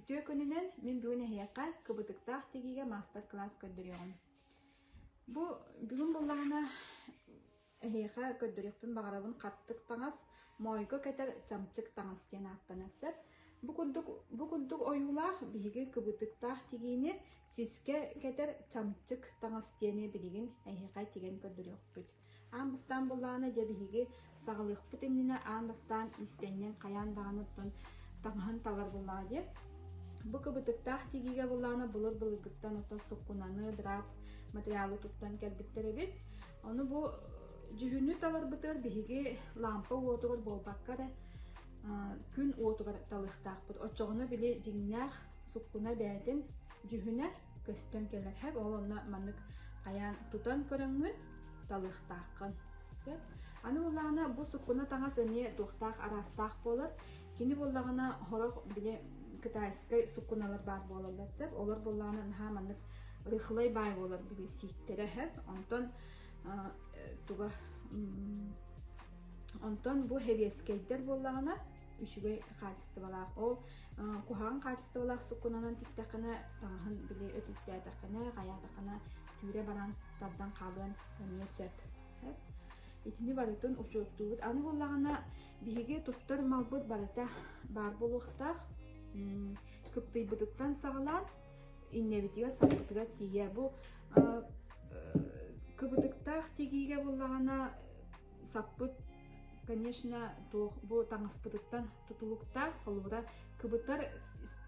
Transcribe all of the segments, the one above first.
Үтүө күнүнэн мин бүгүн эһиэхэ кыбытыктаах тигиигэ маастар-кылаас көрдөрүөҕүм. Бу бүгүн буоллаҕына эһиэхэ көрдөрүөхпүн баҕарабын хаттык таҥас, моойго кэтэр чамчык таҥас диэн ааттанар сөп. Бу курдук, бу курдук ойуулаах биһиги кыбытыктаах тигиини сискэ кэтэр чамчык таҥас диэни билигин эһиэхэ тигэн көрдөрүөхпүт. Аан бастаан буоллаҕына дьэ биһиги саҕалыахпыт иннинэ аан бастаан иистэнньэҥ хайаан даҕаны оттон таҥаһын талар буоллаҕа дии. Бу кыбытыктаах тигиигэ буоллаҕына былыр-былыргыттан оттон суккунаны, драп материалы туттан кэлбиттэр эбит. Ону бу дьүһүнү таларбытыгар биһиги лампа уотугар буолбакка эрэ күн уотугар талыахтаахпыт. Оччоҕуна били дьиҥнээх суккуна бэйэтин дьүһүнэ көстөн кэлэр. Һэп ол онно маннык хайаан тутан көрөҥҥүн талыахтааххын сөп. Аны буоллаҕына бу суккуна таҥас эмиэ туохтаах араастаах буолар. Кини буоллаҕына сорох били китайскай суккуналар баар буолаллар сөп. Олор буоллаҕына наһаа маннык рыхлай баай буолар били сииктэрэ һэп. Онтон туга онтон бу хэбиэскэйдэр буоллаҕына үчүгэй хаачыстыбалаах. Ол куһаҕан хаачыстыбалаах суккунанан тиктэххинэ таҥаһын били өтүктээтэххинэ, хайаатаххына түүрэ баран тардан хаалыан эмиэ сөп. Итини барытын учуоттуубут. Аны буоллаҕына биһиги туттар малбыт барыта баар буолуохтаах. Кыптыйбытыттан саҕалаан иннэбитигэр саппытыгар тиийэ. Бу кыбытыктаах тигиигэ буоллаҕына саппыт конечно туох бу таҥаспытыттан тутулуктаах холобура кыбытар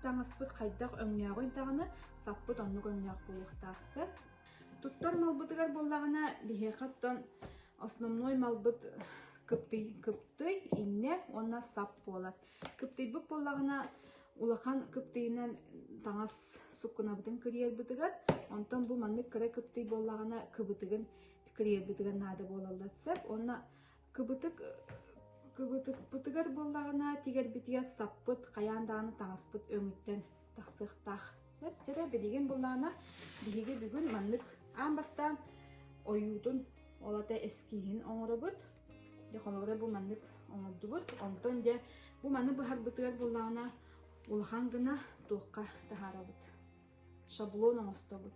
таҥаспыт хайдах өҥнөөҕүй даҕаны саппыт оннук өҥнөөх буолуохтаах сөп туттар малбытыгар буоллаҕына биһиэхэ оттон основной малбыт кыптый кыптый иннэ уонна сап буолар кыптыйбыт буоллаҕына улахан кыптыйынан таҥас суккунабытын кырыйарбытыгар онтон бу маннык кыра кыптый буоллаҕына кыбытыгын кырыйарбытыгар наада буолаллар сөп уонна кыбытык кыбытыкпытыгар буоллаҕына тигэрбитигэр саппыт хайаан даҕаны таҥаспыт өҥүттэн тахсыахтаах сөп дьэ билигин буоллаҕына биһиги бүгүн маннык аан бастаан ойуутун ол ата эскииһин оҥоробут дьэ холобура бу маннык оҥордубут онтон дьэ бу маны быһарбытыгар буоллаҕына улахан гына туохха таһаарабыт шаблон оҥостобут.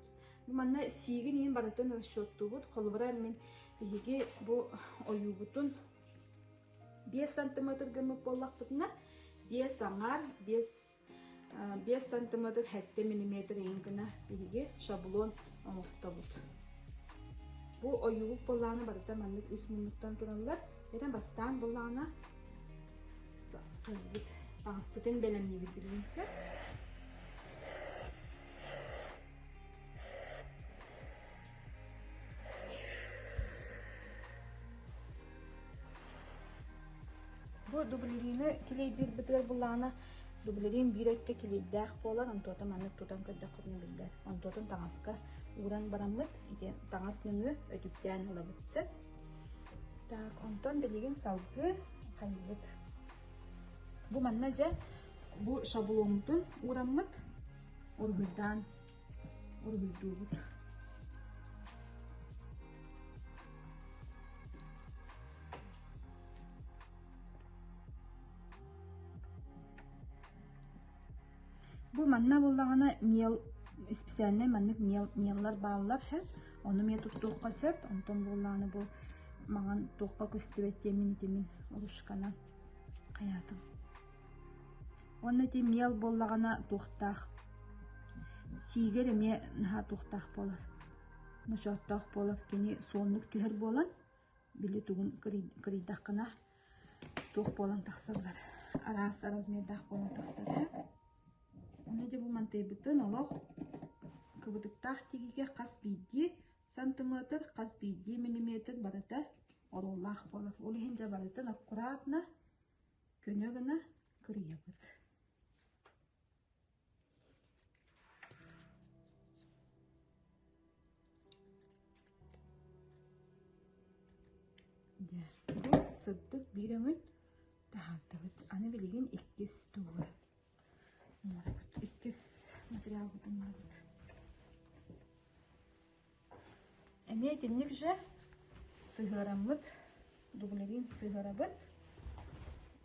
Бу манна сиигин иһин барытын расчеттуубут. Холобура мин биһиги бу ойуубутун 5 сантиметр гыммыт буоллахпытына 5 аҥаар 5 5 сантиметр 7 миллиметр иһин гына биһиги шаблон оҥостобут. Бу ойуубут буоллаҕына барыта маннык үс муннуктан тураллар. Этэн бастаан буоллаҕына хайыыбыт таҥаспытын бэлэмниибит билигин сөп. Бу дублерины килийдиирбитигэр буллаҕына дублерин биир өттө килийдээх буолар, онтуота маннык тутан көрдөххүтүнэ биллэр. Онтуотун таҥаска ууран бараммыт ити таҥас нөҥүө өтүктээн ылабыт сөп. Так, онтон билигин салгыы хайыыбыт. Бу манна дьэ бу шабломмутун уураммыт уруһуйдаан уруһуйдуубут. Бу манна буоллаҕына миэл специальнай маннык миэл миэллэр бааллар һэ ону эмиэ туттуохха сөп онтон буоллаҕына бу маҥан туохха көстүбэт диэммин ити мин ручканан хайаатым уонна ити миэл буоллаҕына туохтаах сиигэр эмиэ наһаа туохтаах буолар ночооттоох буолар кини суоннук түһэр буолан били тугун кырыйдаххына туох буолан тахсаллар араас размердаах буолан тахсар Ону дьэ бу мантыйбытын олох кыбытыктаах тигигэ хас биирдии сантиметр, хас биирдии миллиметр барыта оруоллаах буолар. Ол иһин дьэ барытын аккуратно көнө гына кырыйабыт. Дьэ, бу сырдык биир өҥүн таһаардыбыт. Аны билигин иккис тугу оҥоробут. Иккис материалбытын оҥоробут. Эмиэ итинник же сыһыараммыт, дублерин сыһыарабыт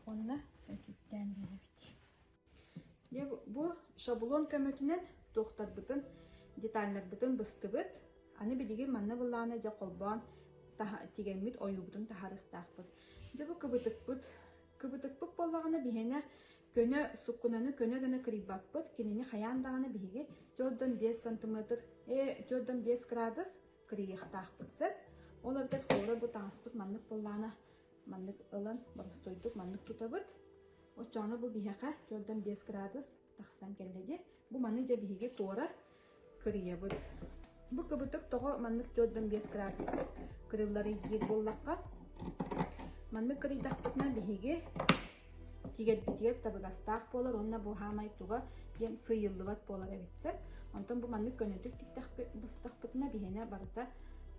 уонна өтүүктээн биэрэбит. Дьэ бу шаблон көмөтүнэн туохтарбытын, деталларбытын быстыбыт. Аны билигин манна былаана дьэ холбоон тигэммит ойуубутун таһаарыахтаахпыт. Дьэ бу кыбытыкпыт. Кыбытыкпыт буоллаҕына биһиэнэ көнө суккунаны көнө гына кырыйбаппыт. Кинини хайаан даҕаны биһиги 4-5 сантиметр, 4-5 градус кырыйыахтаахпыт сөп. Ол эбэтэр холобура бу таҥаспыт маннык буоллаҕына маннык ылан боростуойдук маннык тутабыт. Оччоҕуна бу биһиэхэ 4-5 градус тахсан кэллэ дии. Бу маны дьэ биһиги туора кырыйабыт. Бу кыбытык тоҕо маннык 4-5 градус кырылларый диир буоллахха, маннык кырыйдахпытына биһиги тигэрбитигэр табыгастаах буолар уонна бу хаамай туга диэн сыыйыллыбат буолар эбит сөп. Онтон бу маннык көнөтүк быстахпытына биһиэнэ барыта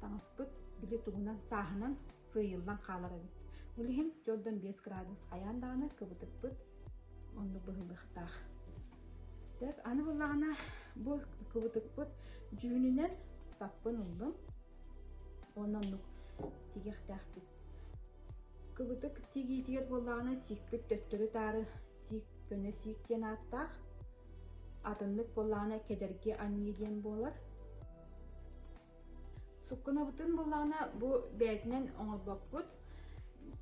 таҥаспыт били тугунан сааһынан сыыйыллан хаалар эбит. Ол иһин 4-5 градус хайаан даҕаны кыбытыкпыт оннук быһыллыахтаах. Сөп. Аны буллаҕына бу кыбытыкпыт дьүһүнүнэн саппын ыллым. Уонна оннук тигиэхтээхпит. Кыбытык тигиитигэр буоллаҕына сиикпит төттөрү-таары сиик көнө сиик диэн ааттаах. Атыннык буоллаҕына кэдэрги анньыы диэн буолар. Суккунабытын буоллаҕына бу бэйэтинэн оҥорбоппут.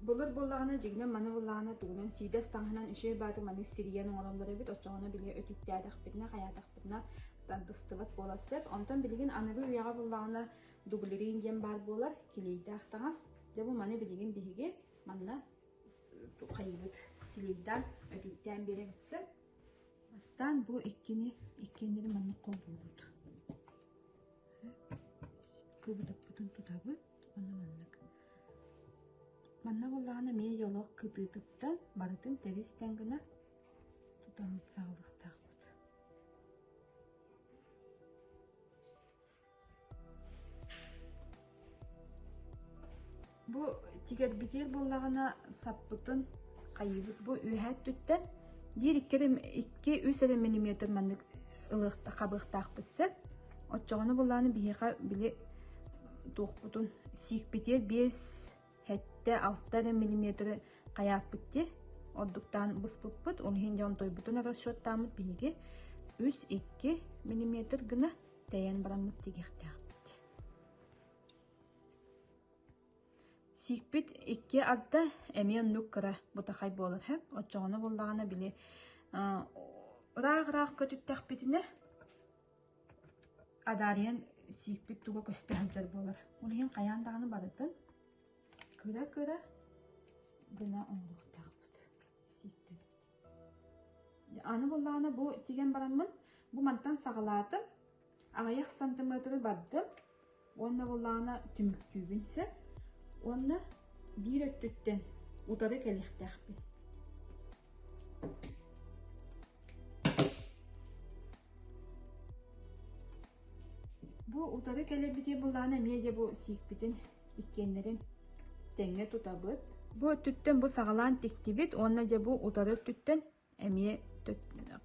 Былыр буоллаҕына дьиҥинэн маны буоллаҕына тугунан сиидэс таҥаһынан үчүгэй бааты маны сирийэн оҥороллор эбит. Оччоҕуна били өтүктээтэхпитинэ, хайаатахпытына тардыстыбат буолар сөп. Онтон билигин аныгы үйэҕэ буоллаҕына дублерин диэн баар буолар, килиэйдээх таҥас. Дьэ бу маны билигин биһиги манна хайыыбыт килиэйдээн өтүктээн биэрэбит сөп. Бастаан бу иккини иккиэннэри маннык холбуубут. Кыбытыкпытын тутабыт уонна маннык. Манна буоллаҕына эмиэ йолох кытыытыттан барытын тэбис-тэҥ гына тутаммыт саҕалыахтаахпыт. Бу тигэрбитигэр буоллаҕына саппытын хайыыбыт бу үөһээ өттүттэн биир икки эрэ икки-үс эрэ миллиметр маннык ылыахта хабыахтаахпыт сөп. Оччоҕуна буоллаҕына биһиэхэ били туохпутун сиикпитигэр биэс сэттэ алта эрэ миллиметры хайааппыт дии ордуктаан быспыппыт ол иһин дьон тойбутун расчеттааммыт биһиги үс икки миллиметр гына тэйэн бараммыт тигиэхтээхпит. Сиикпит икки арда эмиэ оннук кыра бытахай буолар һэ. Оччоҕуна буоллаҕына били ыраах-ыраах көтүттэхпитинэ адаарыйан сиикпит туга көстө сылдьар буолар. Ол иһин хайаан даҕаны барытын кыра-кыра гына оҥоруохтаахпыт сииктэбит. Аны буоллаҕына бу тигэн бараммын бу мантан саҕалаатым аҕыйах сантиметры бардым уонна буоллаҕына түмүктүүбүн сөп уонна биир өттүттэн утары кэлиэхтээхпин. Бу утары кэлэрбитигэр буоллаҕына эмиэ дьэ бу сиикпитин иккиэннэрин тэҥҥэ тутабыт. Бу өттүттэн бу саҕалаан тиктибит уонна дьэ бу утары өттүттэн эмиэ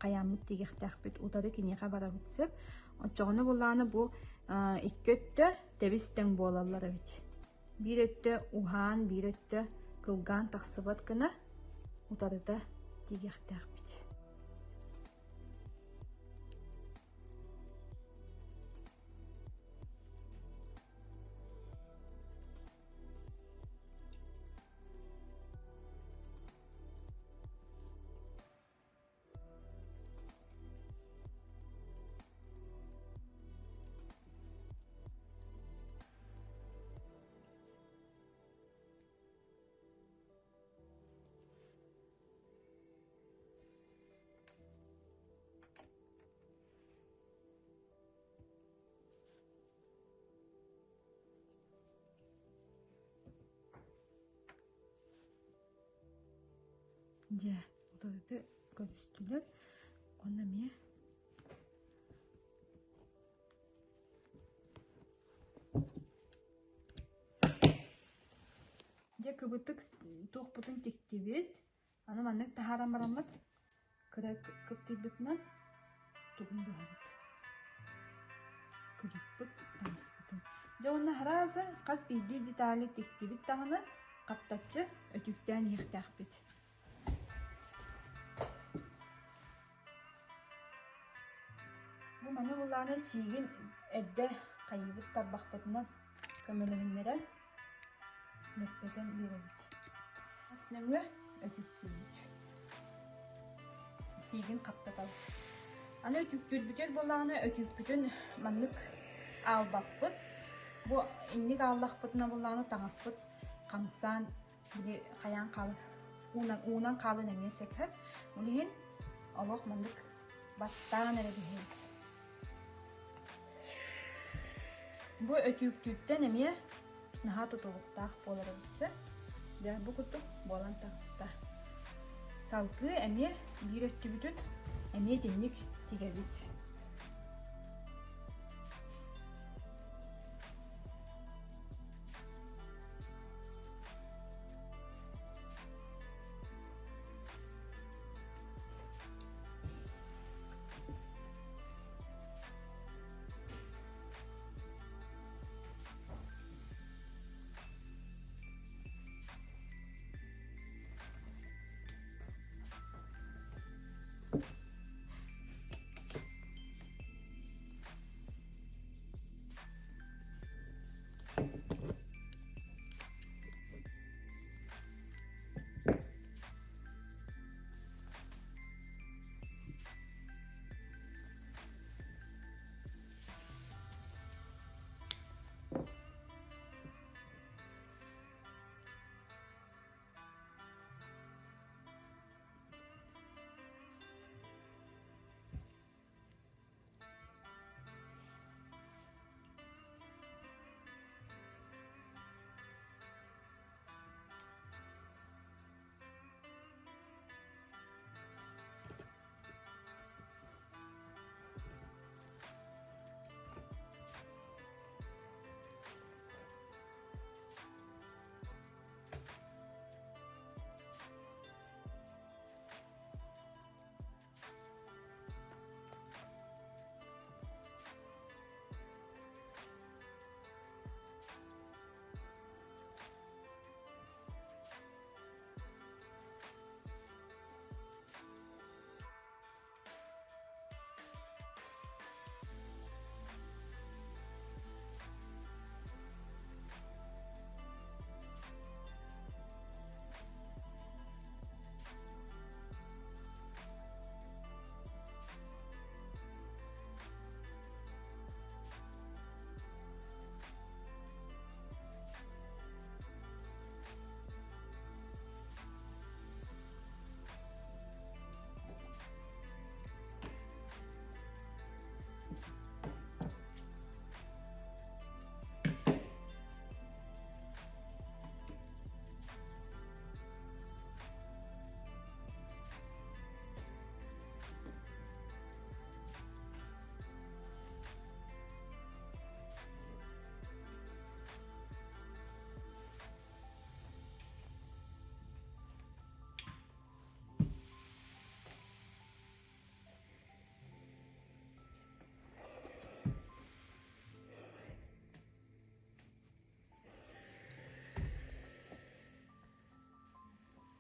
хайааммыт тигиэхтээхпит утары киниэхэ барабыт сөп. Оччоҕуна буоллаҕына бу икки өттө тэбис тэҥ буолаллар эбит. Биир өттө уһаан, биир өттө кылгаан тахсыбат гына утарыта тигиэхтээхпит. Дьэ, утарыта көрүстүлэр. Онно эмиэ Дьэ, кыбытык туохпутун тиктибит. Аны маннык таһааран бараммыт кыра кыптыйбытынан тугун быһабыт. Кыбыппыт таҥаспытын. Дьэ уонна араазы хас биирдии детали тиктибит даҕаны хаптаччы өтүүктээн иһиэхтээхпит. Бу маны буллаҕына сиигин эрдэ хайыыбыт тарбахпытынан көмөлөһүннэрэн лэппэтэн биэрэбит. Ас нөҥүө өтүктүүбүт. Сиигин хаптатабыт. Аны өтүктүүрбүтүгэр буоллаҕына өтүүкпүтүн маннык аалбаппыт. Бу инник ааллахпытына буоллаҕына таҥаспыт хамсаан били хайаан хаалар уунан уунан хаалан эмиэ сөп Ол иһин олох маннык баттаан эрэ биһиэбит. Бу өтүүктүүттэн эмиэ наһаа тутулуктаах буолар эбит сөп. Дьэ бу курдук буолан таҕыста. Салгыы эмиэ биир өттүбүтүн эмиэ итинник тигэбит.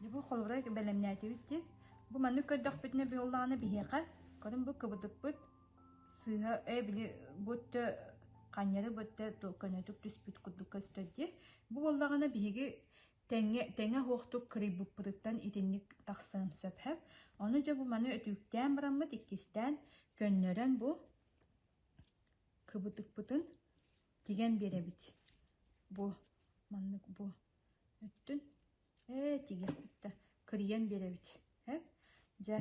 Дьэ бу холобура бэлэмнээтибит дии. Бу маннык көрдөхпүтүнэ буоллаҕына биһиэхэ көрүн бу кыбытыкпыт сыыһа ээ били бу өттө ханньары бу өттө көнөтүк түспүт курдук көстөр дии. Бу буоллаҕына биһиги тэҥҥэ тэҥэ суохтук кырыйбыппытыттан итинник тахсыан сөп һэп. Ону дьэ бу маны өтүүктээн бараммыт иккистээн көннөрөн бу кыбытыкпытын тигэн биэрэбит. Бу маннык бу өттүн ээ тигиэхпит да кырыйан биэрэбит ээ дьэ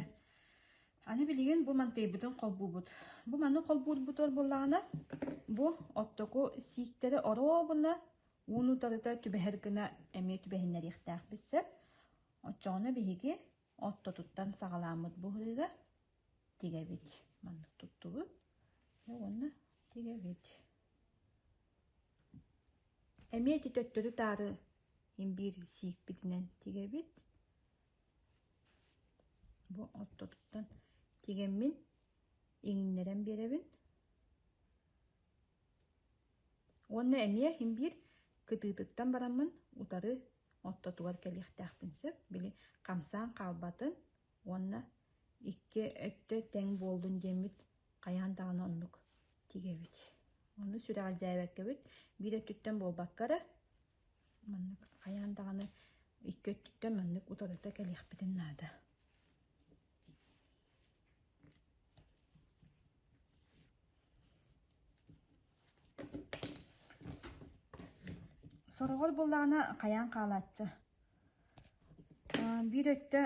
аны билигин бу мантыйбытын холбуубут бу маны холбуурбутугар буоллаҕына бу оттоку сииктэри оруобуна ууну утарыта түбэһэр гына эмиэ түбэһиннэриэхтээхпит сөп оччоҕуна биһиги оттотуттан саҕалааммыт быһыыга тигэбит маннык туттубут уонна тигэбит Эмиэ ити төттөрү-таары имбиир сиикпитинэн тигэбит. Бу ортотуттан тигэммин иҥиннэрэн биэрэбин. Уонна эмиэ имбиир кытыытыттан бараммын утары ортотугар кэлиэхтээхпин сөп. Били хамсаан хаалбатын уонна икки өттө тэҥ буоллун диэммит. Хайаан даҕаны оннук тигэбит. Ону сүрэҕэлдьээбэккэбит биир өттүттэн буолбакка эрэ маннык хайаан даҕаны икки өттүттэн маннык утарыта кэлиэхпитин наада. Сороҕор буоллаҕына хайаан хаалааччы. Биир өттө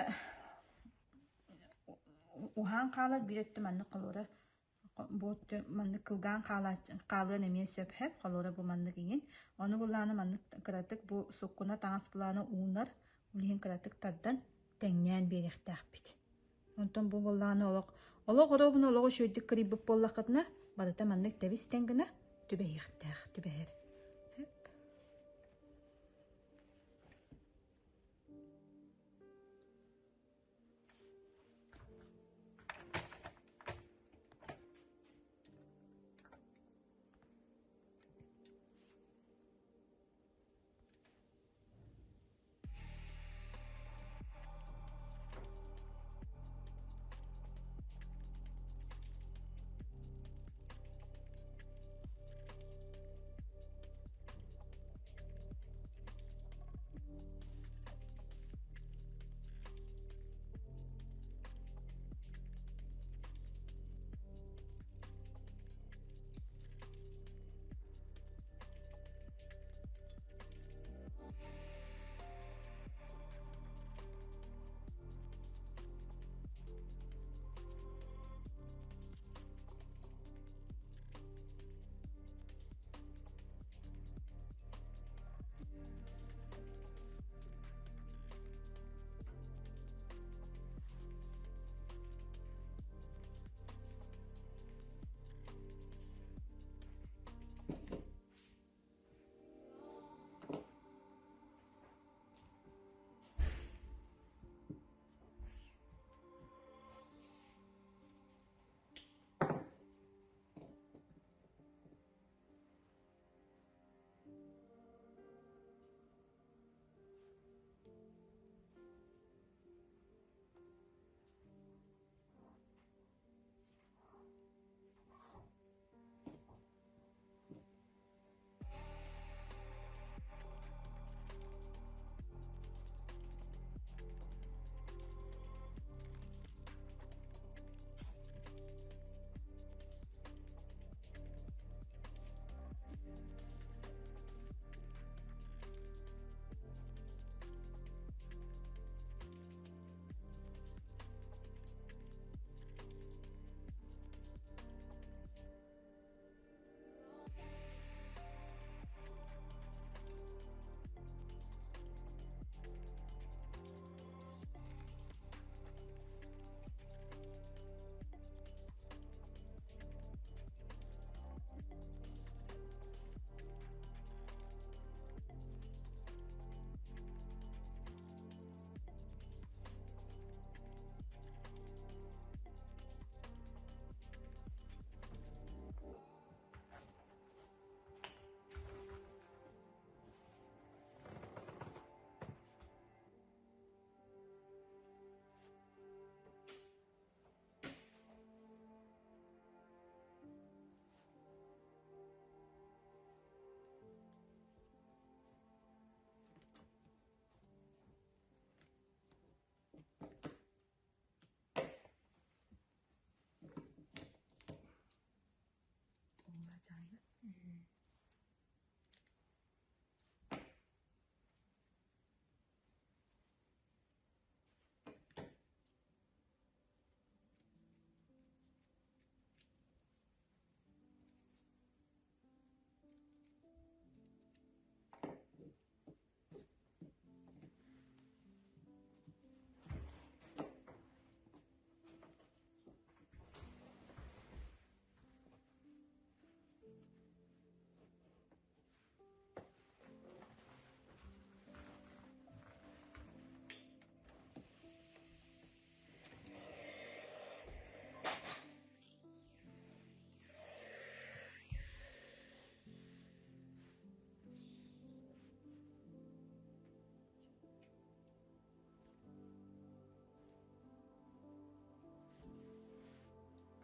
уһаан хаалар, биир өттө маннык холуора бу өттө маннык кылгаан хаалыан эмиэ сөп һэп холуора бу маннык иҥин. Ону буоллаҕына маннык кыратык бу суккуна таҥас былаана уунар, ол иһин кыратык тардан тэҥнээн биэриэхтээхпит. Онтон бу буоллаҕына олох олох оруобуна олоҕу үчүгэйдик кырыйбыт буоллаххытына, барыта маннык тэбис-тэҥ гына түбэһиэхтээх, түбэһэр.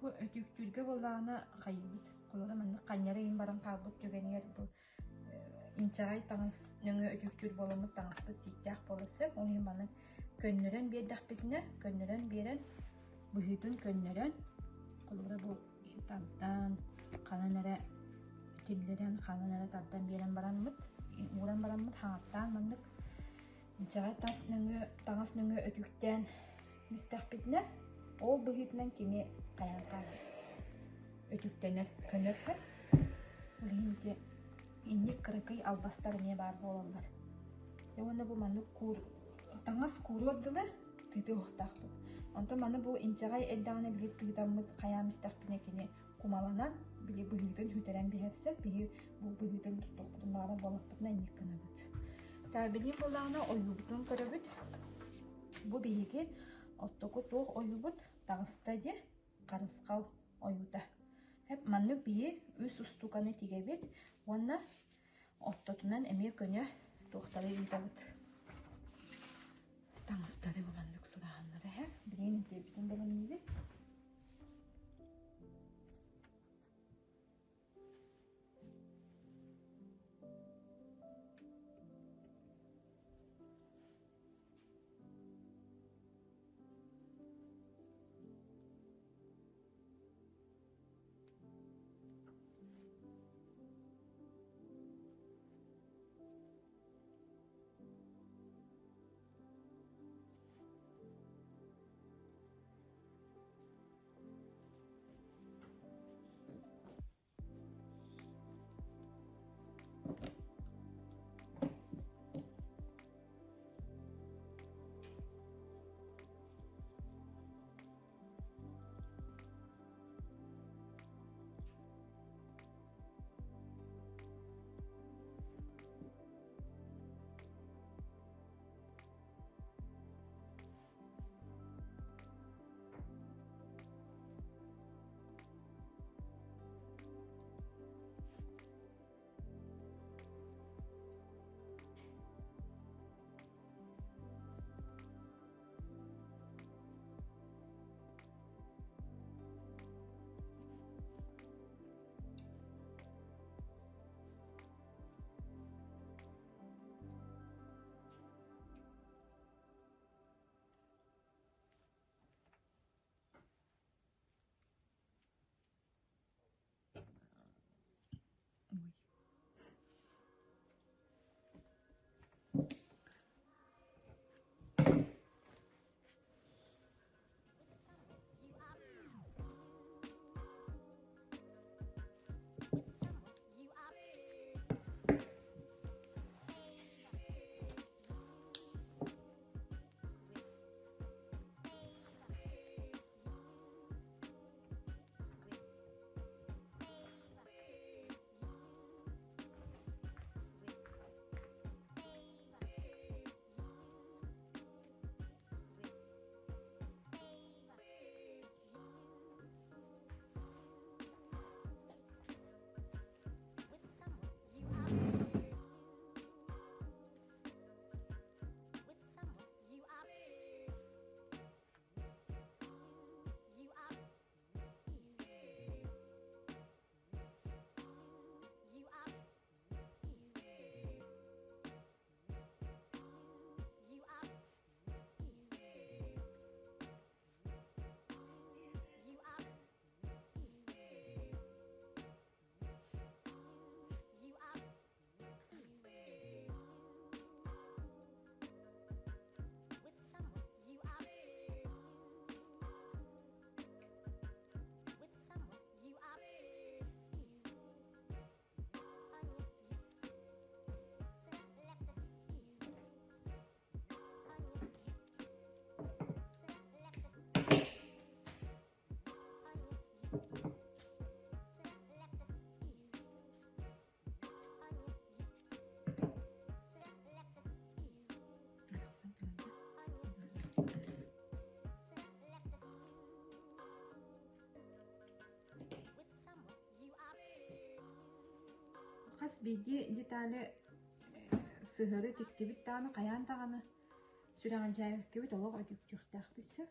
Бу өтүүктүүргэ буоллаҕына хайыыбыт. Холобура маннык ханньары ыйын баран хаалбыт түгэнигэр бу инчэҕэй таҥас нөҥүө өтүүктүүр буоламмыт таҥаспыт сииктээх буола сөп. Ол иһин маны көннөрөн биэрдэхпитинэ, көннөрөн биэрэн, быһыытын көннөрөн, холобура бу тардан, ханан эрэ киллэрэн, ханан эрэ тардан биэрэн бараммыт, ууран бараммыт хаҥаттаан маннык инчэҕэй тас нөҥүө таҥас нөҥүө өтүүктээн истэхпитинэ, ол быһыытынан кини хайаан хаалар, өтүктэнэр, көнөр Ол иһин ити инник кыракый албастар эмиэ баар буолаллар. Дьэ уонна бу маннык куур таҥас кууруор дылы тыытыахтаахпыт. Онтон маны бу инчэҕэй эрдэҕинэ били тыытаммыт хайаан истэхпинэ кини кумаланан били быһыытын сүтэрэн биһэрсэ биһи бу быһыытын туттуохпутун баҕарар буоллахпытына инник гынабыт. Таабилин буоллаҕына ойуубутун көрөбүт. Бу биһиги оттоку туох ойуубут таҕыста диэ харысхал ойуута. Маннык биһи үс устууканы тигэбит уонна ортотунан эмиэ көнө туохтары ыытабыт. Таҥастары бу маннык сурааһыннары һэ. Билигин интиэбитин бэлэмниибит. Ой. Хас биирдии детали сыһыары тиктибит даҕаны хайаан даҕаны сүрэҕэлдьээбиккибит олох өтүктүөхтээхпит сөп.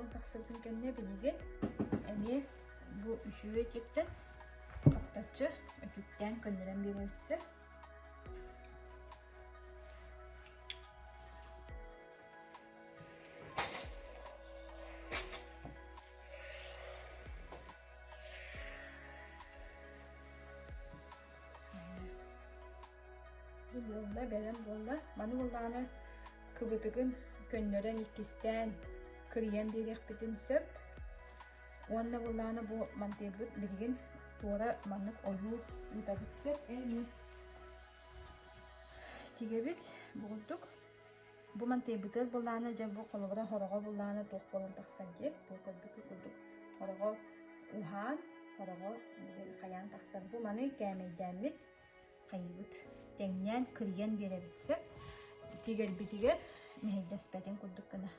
буолан тахсыбытын кэннэ билигин эмиэ бу үчүгэй өттүттэн хаптаччы өтүктээн көннөрөн биэрэбит. Бу буолла, бэлэм буолла. Маны буоллаҕына кыбытыгын көннөрөн иккистээн кырыйан биэриэхпитин сөп. Уонна буоллаҕына бу мантыйбыт билигин туора маннык ойуу ыытабыт сөп. Эми тигэбит бу курдук. Бу мантыйбытыгар буоллаҕына дьэ бу холобура хороҕо буоллаҕына туох буолан тахсар диye бу көрбүккүт курдук хороҕо уһаан хороҕо хайаан тахсар. Бу маны кээмэйдээммит хайыыбыт тэҥнээн кырыйан биэрэбит сөп. Тигэрбитигэр мэһэйдэспэтин курдук гына.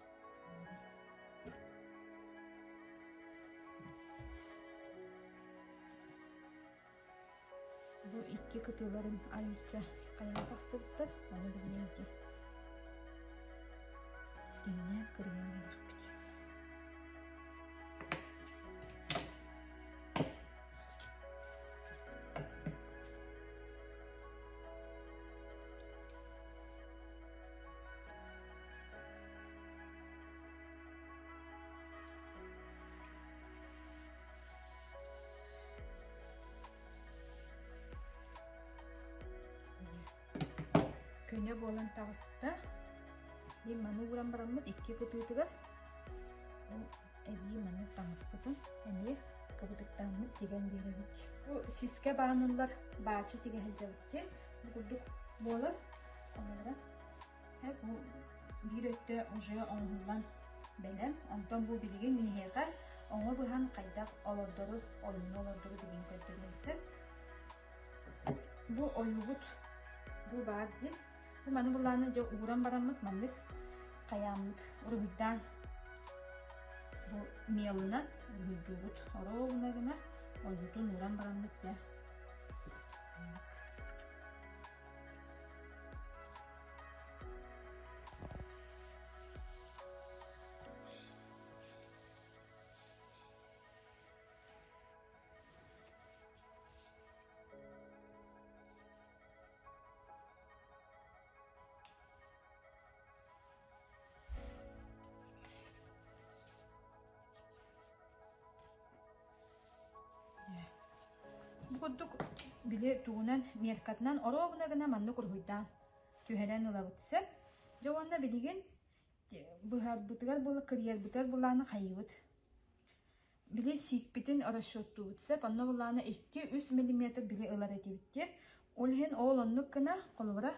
Бу икки кытыыларын айычча хайаан тахсыбыттар, ону билигин ити тэҥнээн кырыйан биэриэхпит. Көнө буолан таҕыста. Мин маны ууран бараммыт икки кытыытыгар эбии маны таҥаспытын эмиэ кыбытыктааммыт тигэн биэрэбит. Бу сискэ баануллар баачы тигэ сылдьабыт диэн бу курдук буолар. Олора бу биир өттө уже оҥоһуллан бэлэм. Онтон бу билигин миниһиэхэ оҥо быһан хайдах олордору, ойууну олордору билигин көрдөрүөн сөп. Бу ойуубут бу баар диэн. Бу маны буллааны дьэ ууран бараммыт маннык хайааммыт уруһуйдаан бу мелынан уруһуйдуубут. Оруобуна гына ойуутун ууран бараммыт дьэ Бу курдук били тугунан меркатынан оруобуна гына маннык уруһуйдаан түһэрэн ылабыт сөп. Дьэ уонна билигин быһарбытыгар буола кырыйарбытыгар былааны хайыыбыт. Били сиикпитин расчеттуубут сөп. Онно былаана 2-3 миллиметр били ылар этибит диye. Ол иһин ол оннук гына холобура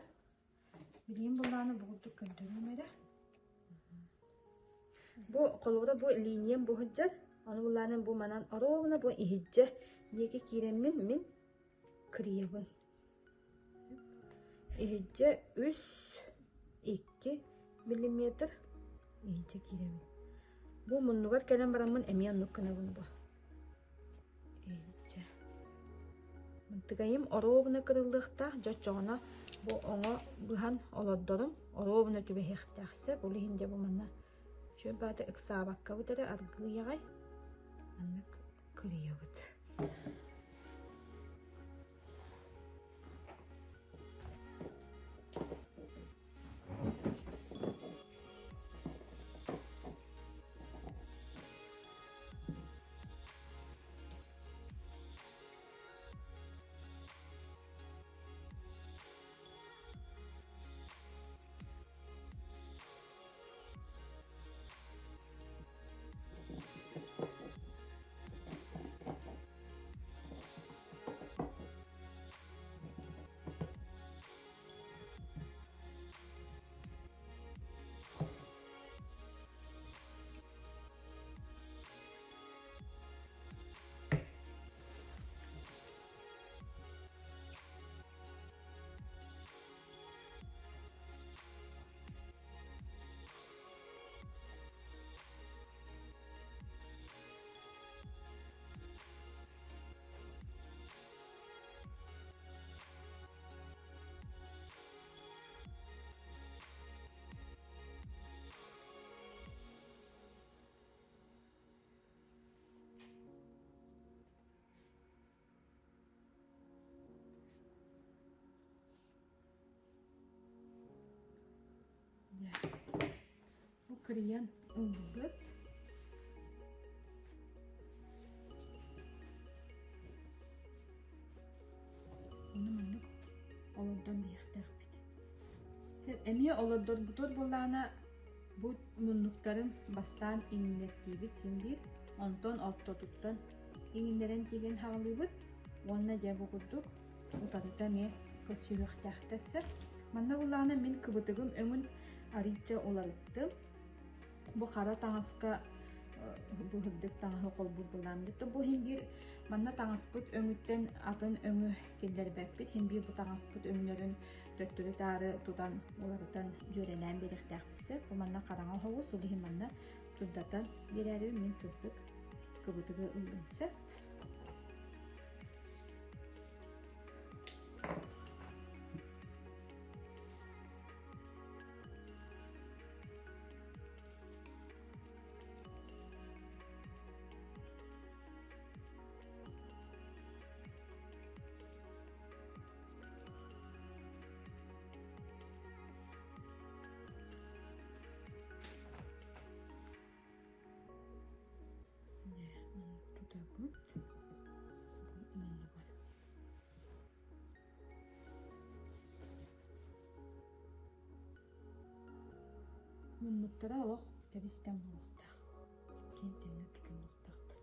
билигин былааны бу курдук көрдөрүүм эрэ. Бу холобура бу линиям бу сылдьар. Ону былааны бу манан оруобуна бу иһирдьэ диэки киирэммин мин кырыйабын. Иһирдьэ 3 2 миллиметр иһирдьэ киирэбин. Бу муннугар кэлэн бараммын эмиэ оннук гынабын бу. Иһирдьэ. Мынтыгайым оруобуна кырыллыахтаах, дьоччоҕуна бу оҥо быһан олордорум оруобуна түбэһиэхтээх сөп. Ол иһин дьэ бу манна чүөп баата ыксаабаккабыт эрэ аргыый аҕай маннык кырыйабыт. Кырыйан ыллыбыт. Ону маннык олордон биһиэхтээхпит. Эмиэ олордорбутугар буоллаҕына бу муннуктарын бастаан иҥнэртиибит син биир, онтон ортотуттан иҥиннэрэн тигэн хаалыыбыт уонна дьэ бу курдук утарыта эмиэ көрсүһүөхтээхтэр сөп. Манна буоллаҕына мин кыбытыгым өҥүн арыычча уларыттым. Бу хара таҥаска бу сырдык таҥаһы холбуур буоллаҕым. Бу иһин биир манна таҥаспыт өҥүттэн атын өҥү киллэрбэппит. Иһин биир бу таҥаспыт өҥнөрүн төттөрү-таары тутан уларытан дьүөрэлээн биэриэхтээхпит сөп. Бу манна хараҥа оһоҕус, ол иһин манна сырдатан биэрээри мин сырдык кыбытыгы ыллым сөп. Тутабыт. Бу муннугар. Муннуктара олох тэбис-тэҥ буолуохтаах. Киэн тэҥҥэ тутуллуохтаахтар.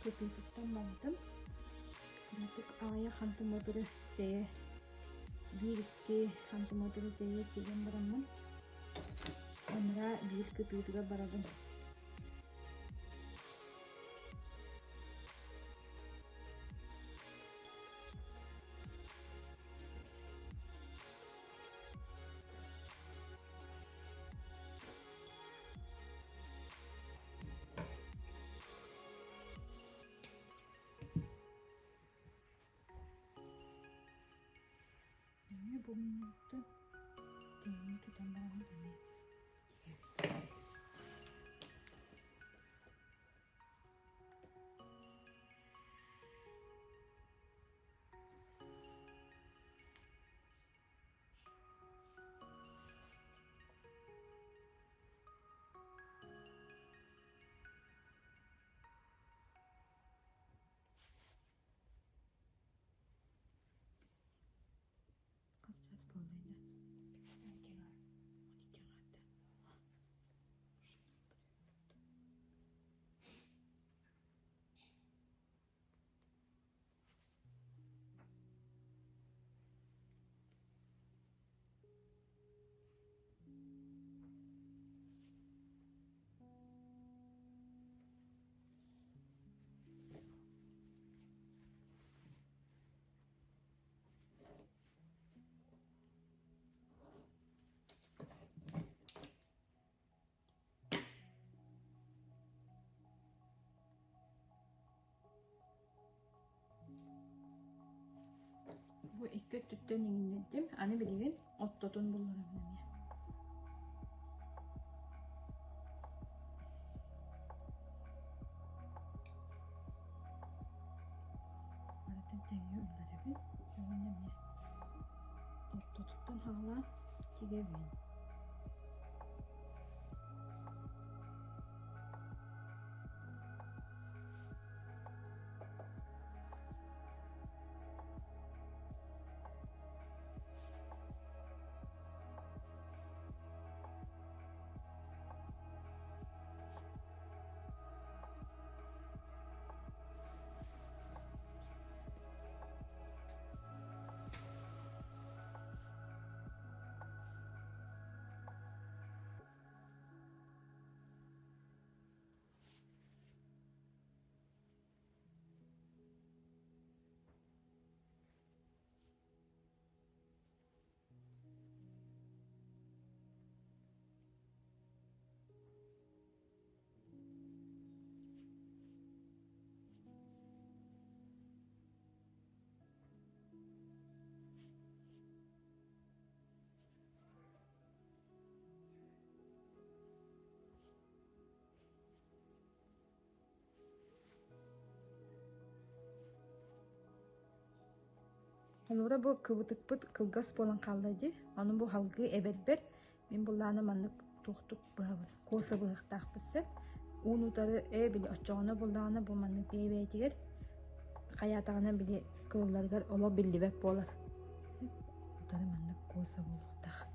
Кытыытыттан бардым. Кыратык аҕыйах хантымыатыры тэйэ биир-икки хантымыатыры тэйэ тиийэн бараммын анараа биир кытыытыгар барабын. Эмиэ бу муннуктан тэҥҥэ тутан баран эмиэ тигэбит. Хас чаас буолла ини? 12 аҥаарда. Бу икки өттүттэн иҥиннэрдим. Аны билигин оттотун булларабын эмиэ. Барытын тэҥҥэ үллэрэбин. Уонна эмиэ ортотуттан хаалаан тигэбин. Холобура бу кыбытыкпыт кылгас буолан хаалла дии. Ону бу халгыы эбэрбэр мин буллаана маннык туохтук быһабын. Куоса быһыахтаахпыт сөп. Уун утары ээ били оччоҕуна буллаҕына бу маннык бэйэ-бэйэтигэр хайаатаҕына били кылылларыгар олох биллибэт буолар. Утары маннык куоса буолуохтаах.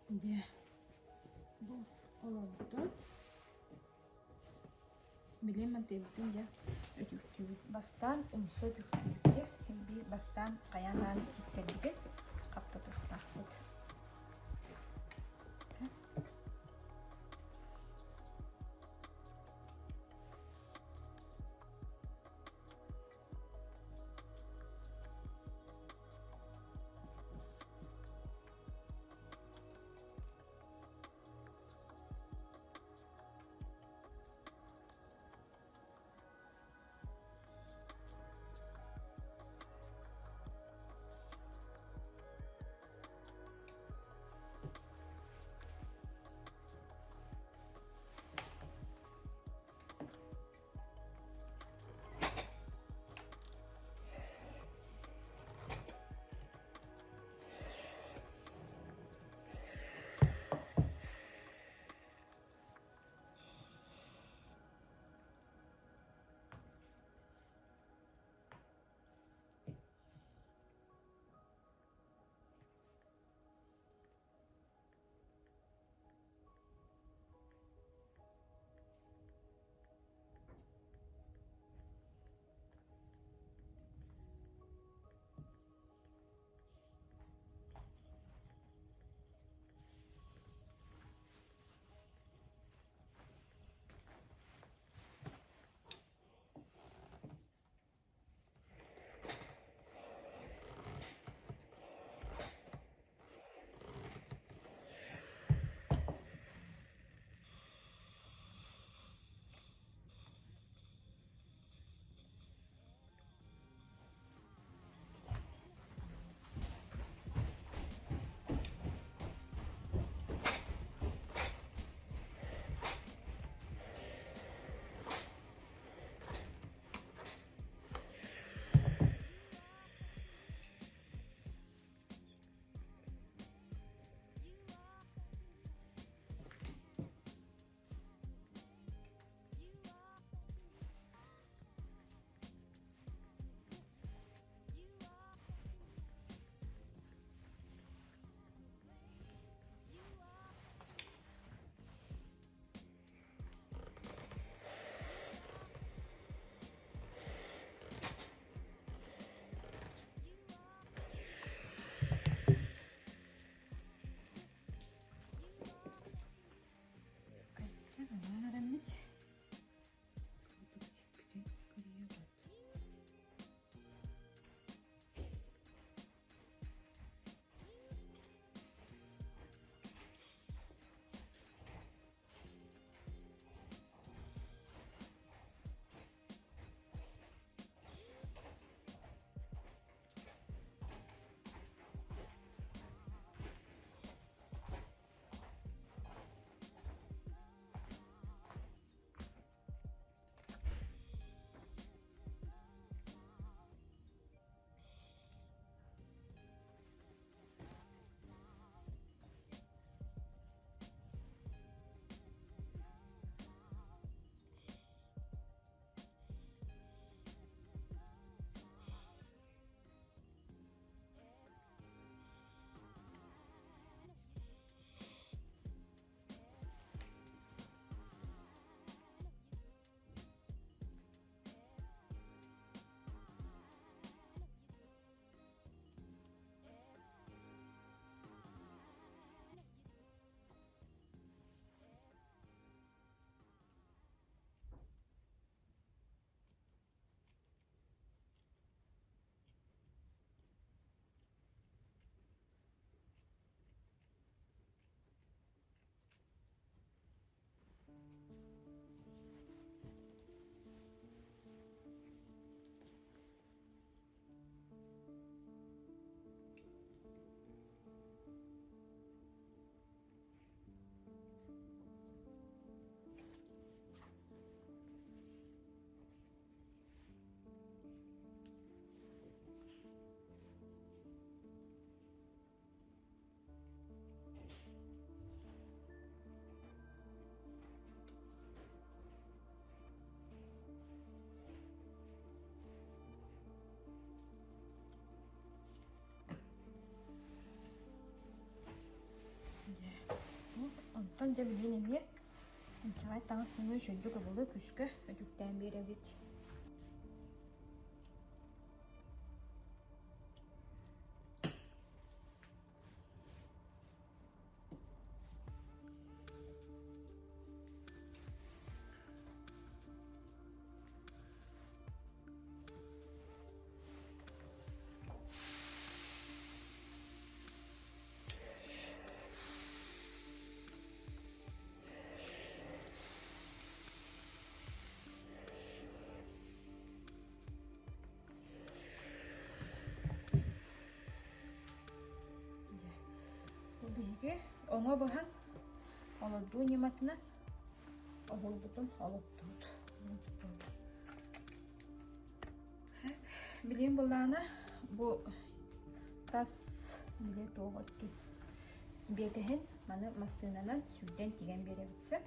Дьэ, бу олордон билим мантыйбытын дьэ өтүктүүбүт. Бастаан умса өтүктүүбүт дьэ. Биир бастаан хайаан даҕаны ситтэрбитин хаптатыахтаахпыт. Онтон дьэ билигин эмиэ инчэҕэй таҥас нөҥүө үчүгэйдик ыбылы күүскэ өтүктээн биэрэбит. Бу биһиги оҥо быһан олордуу ньыматынан оһолбутун олоттубут. Билигин былаана бу тас били туох өттүн биэтэһин маны массыынанан сүүрдэн тигэн биэрэбит сөп.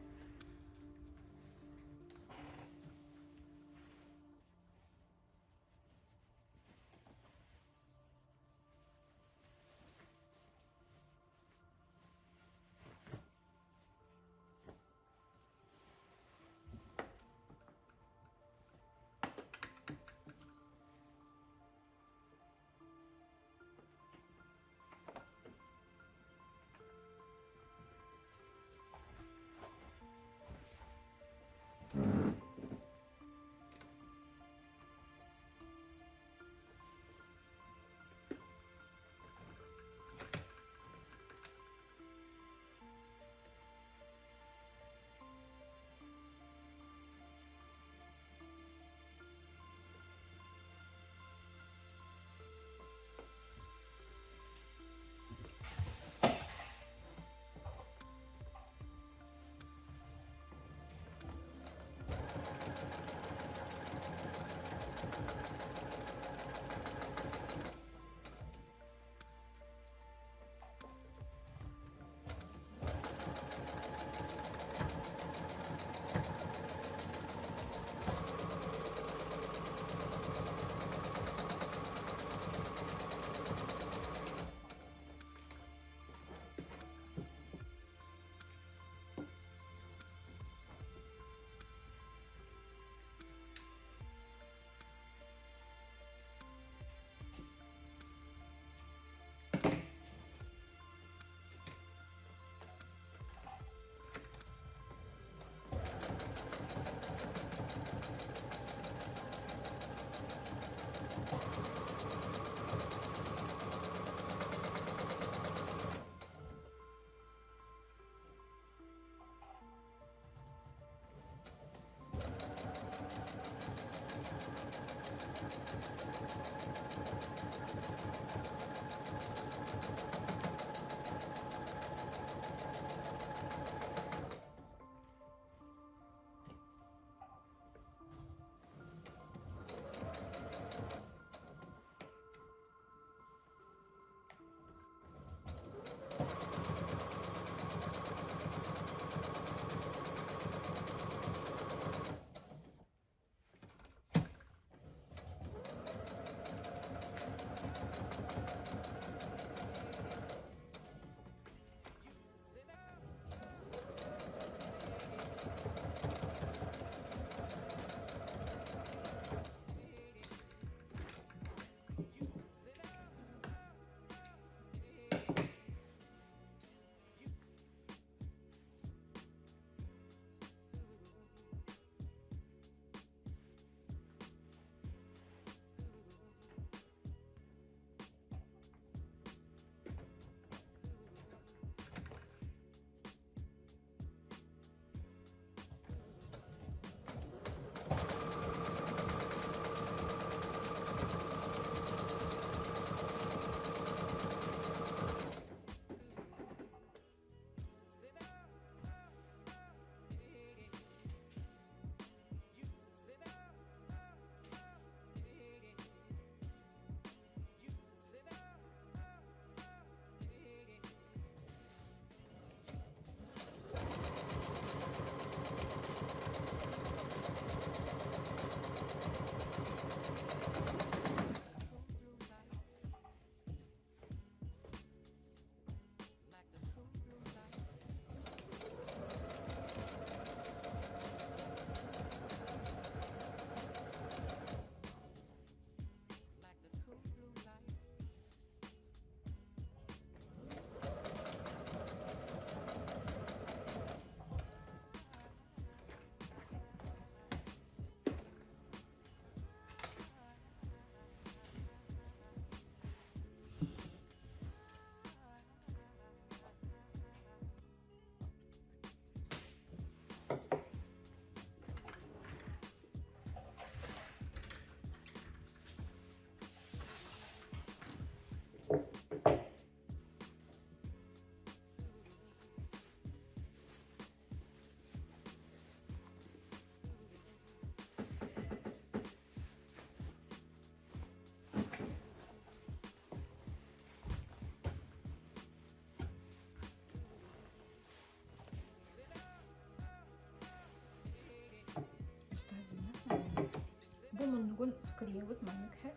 муннугун кырыйабыт маннык һэ.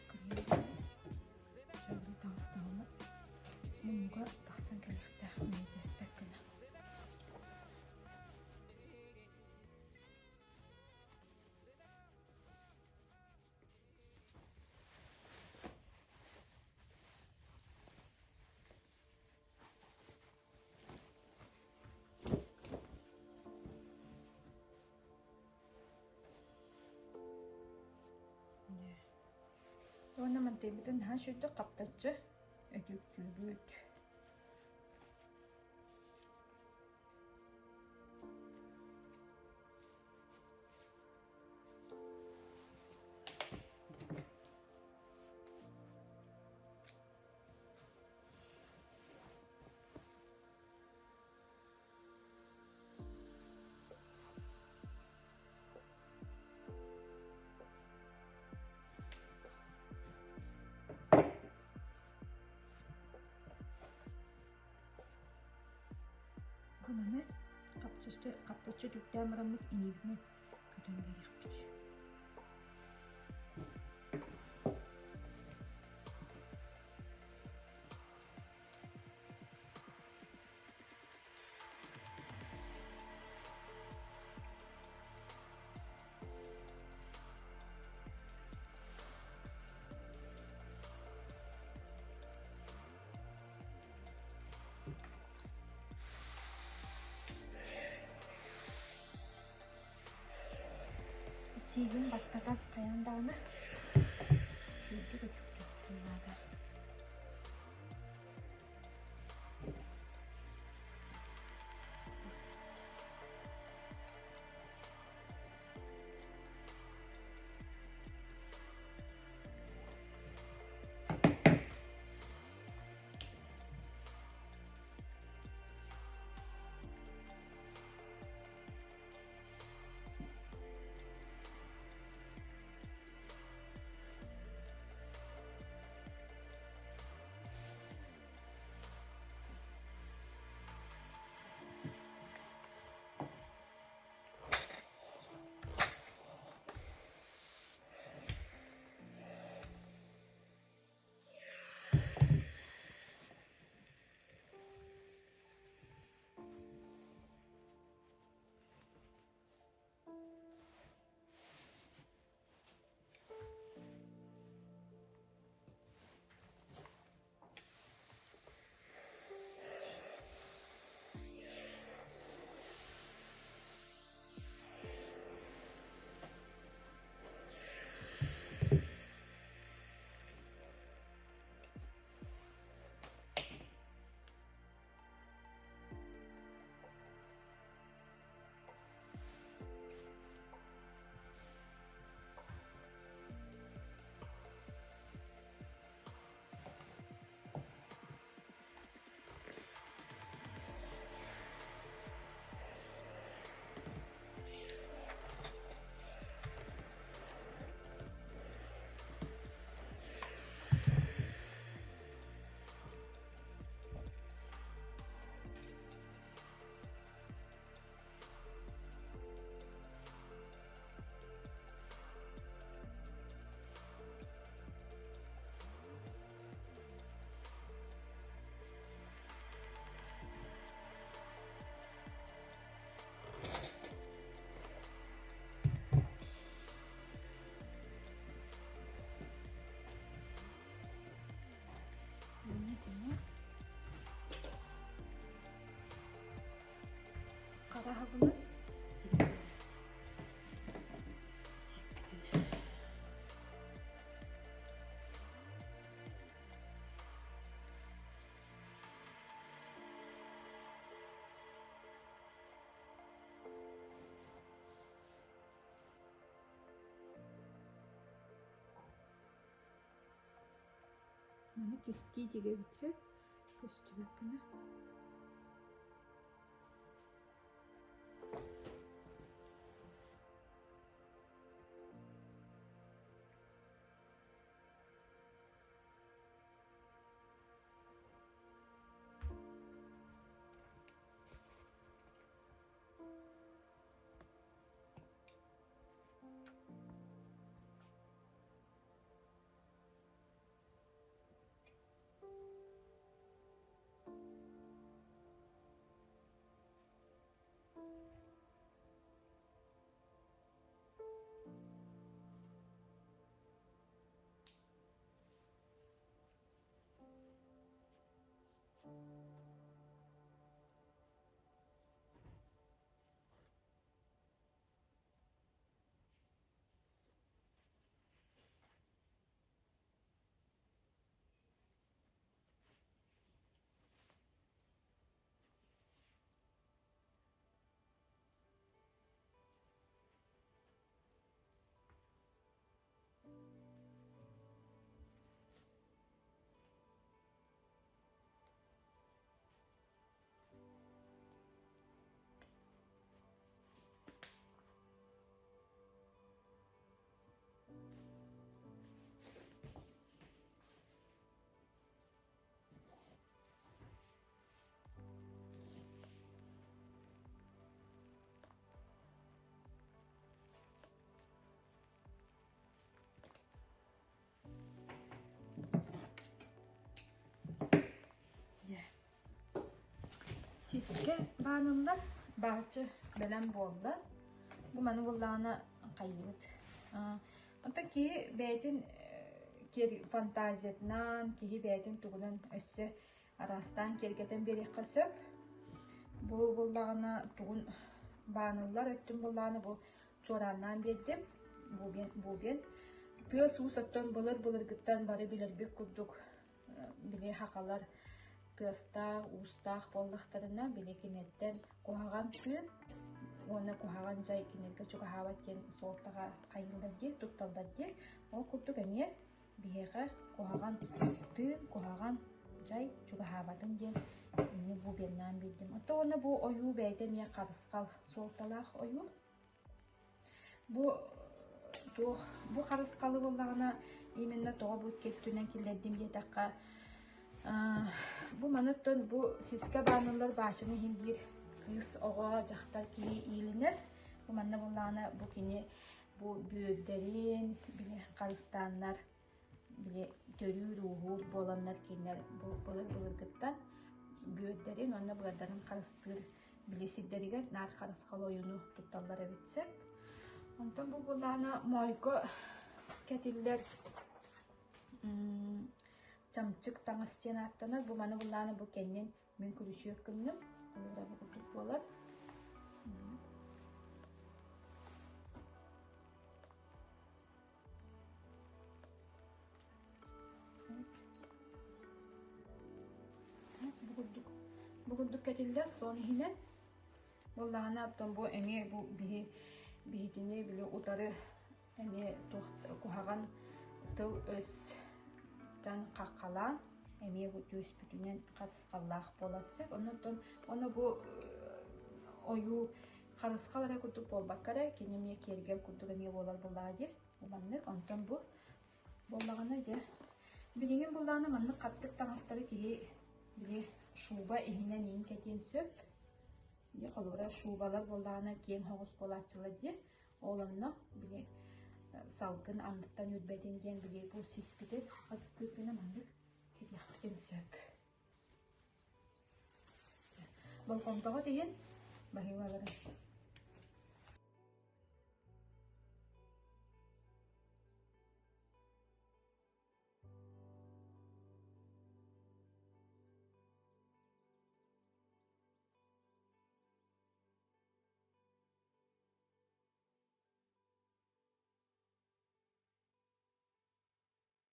Кырыйабыт. Таҕыстаҕына муннуга тахсан кэлиэхтээх мэйдэспэт гына. Уонна мантыйбытын наһаа үчүгэйдик хаптаччы өтүүктүүбүт. Бу маны хаптаччы түктээн бараммыт иниибитинэн көтөн биэриэхпит. Сиигин баттатан хайаан даҕаны сүүрдүк өтүктүөххүн наада. Хараһабынан сиэппитин. Маны кистии тигэбит көстүбэт гына. Сискэ бааныллар бааччы бэлэм буолла. Бу маны буллаҕына хайыыбыт. Онтон киһи бэйэтин фантазиятынан, киһи бэйэтин тугунан өссө араастаан киэргэтэн биэриэххэ сөп. Бу буллаҕына тугун бааныллар өттүн буллаҕына бу чуорааннаан биэрдим. Бубен, бубен. Тыас-уус оттон былыр-былыргыттан бары билэрбит курдук били хахалар тыастаах, уустаах буоллахтарына били киниттэн куһаҕан тыын уонна куһаҕан дьай кинилэргэ чугаһаабат диэн суолтаҕа хайыыллар диэн, тутталлар диэн. Ол курдук эмиэ биһиэхэ куһаҕан тыын, куһаҕан дьай чугаһаабатын диэн ини бубеннаан биэрдим. Оттон уонна бу ойуу бэйэтэ эмиэ харысхал суолталаах ойуу. Бу туох бу харысхалы буоллаҕына именно тоҕо бу өттүнэн киллэрдим диэтэххэ бу маныттан бу сискэ бааныллар баачыны иһин биир кыыс оҕо дьахтар киһи иилинэр. Бу манна буоллаҕына бу кини бу бүөрдэрин били харыстааннар били төрүүр-ууһуур буоланнар кинилэр бу былыр-былыргыттан бүөрдэрин уонна быардарын харыстыыр били сирдэригэр наар харысхал ойууну тутталлар эбит сөп. Онтон бу буоллаҕына моойго кэтиллэр чамчык таҥас диэн ааттанар. Бу маны буллаҕына бу кэннин мин күлүчүөк гынным. Холобура бу курдук буолар. Бу курдук бу курдук кэтиллэр сон иһинэн буоллаҕына оттон бу эмиэ бу биһи биһитини били утары эмиэ туох куһаҕан тыл өс тан хаххалаан эмиэ бу түөспүтүнэн харысхаллаах буолар сөп оннуттан ону бу ойуу харысхал эрэ курдук буолбакка эрэ кини эмиэ киэргэл курдук эмиэ буолар буоллаҕа дии Маннык, онтон бу буоллаҕына дьэ, билигин буоллаҕына маннык хаттык таҥастары киһи били шуба иһинэн иин кэтиэн сөп. Дьэ, холобура, шубалар буоллаҕына киэҥ соҕус буолааччылар диэн, ол онно били салгын анныттан үрбэтин диэн били бу сиспити хатыстыыр гына маннык кэтиэхпитин сөп. Болҕомтоҕут иһин баһыыбаларын.